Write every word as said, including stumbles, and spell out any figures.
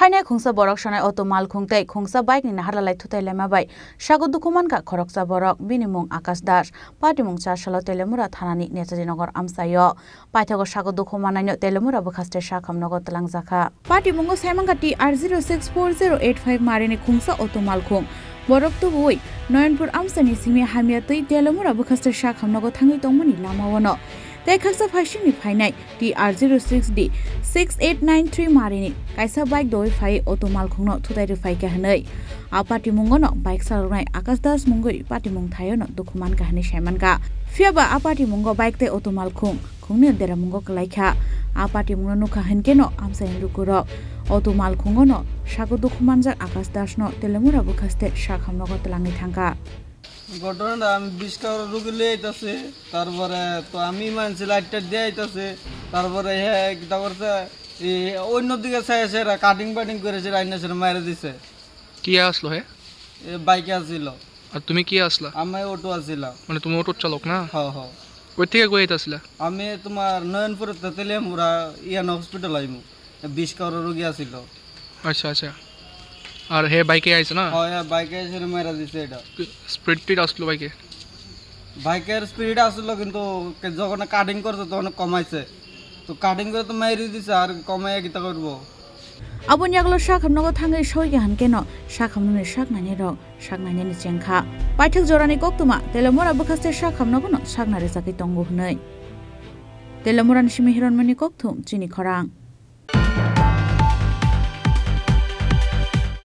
Phainai khungsa borok sonai auto malkhung tei khungsa bike ni naharlalai thutai laima bai sago dukhu mankha khoroksa borok, bini mung Akash Das, patimung char salo Telemura thanani Nechaji Nagar amchaio. Paithago sago dukhu mannaino Telemura bwkhaste sakham nogo twlangjakha. Patimungo saimankha T R zero six four zero eight five marini khungsa auto malkhung. Borok tubuwi Noyanpur amchaini simi hamya twi Telemura bwkhaste sakham nogo thangwi tongmani lamaono. Tei khaksa phaisingni phainai T R zero six D six eight nine three marini kaisa bike doi phai auto malkhungno thutai rwphaikha hwnwi. A patimungono bike saloknai Akash Das mungwi patimung thaiono dukhu mankha hwnwi saimankha. Phiyaba a patimungo bike tei auto malkhung khungni deramungo kwlaikha. A patimungno nukha hwnkhe no amchaini lukurok auto malkhungono sago dukhu manjak Akash Dasno Telemura bwkhaste sakham nogo twlangwi thangkha. ঘটনাটা আমি বিশ কাউরে রুগী লিয়ে আইতাছি, তারপরে তো আমি মানছি লাইট টাইট দিয়ে আইতাছি, তারপরে হে কিতা করছে, এই অন্য দিকে চাই আছে, এরা কাটিং পাটিং করেছে, রাইনা সেটা মারা দিছে। কি আসলো হে? এ বাইকে আসছিল। আর তুমি কি আসলা? আমি অটো আসছিলাম। মানে তুমি অটোর চালক না? হ, হ। কই থেকে কই আইতাছিলা? আমি তোমার নয়নপুরের তেতুলিয়ামুড়া ইয়ান হসপিটাল আইমু। বিশ কাউরে রুগী আসছিল। আচ্ছা, আচ্ছা। আর হে বাইকে আইছে না? হয়, হ্যাঁ, বাইকে এসে মারা দিছে এটা। স্পিড টিড আসলো বাইকে? বাইকের স্পিড আসলো, কিন্তু কে-, যখন কাটিং করছে তখন কমাইছে। তো কাটিং করে তো মাইরে দিছে, আর কমাইয়া কিতা করবো? Aboni yagulo sakham nogo thangwi soikha hwnkhe no sakhamnani saknani rok saknani ni chengkha. Paithak jorani koktwma Telemura bwkhaste sakham nogo no sakna rwchagwi tongo hwnwi. Telemura ni simi Hironmoni kokthum chini khorang.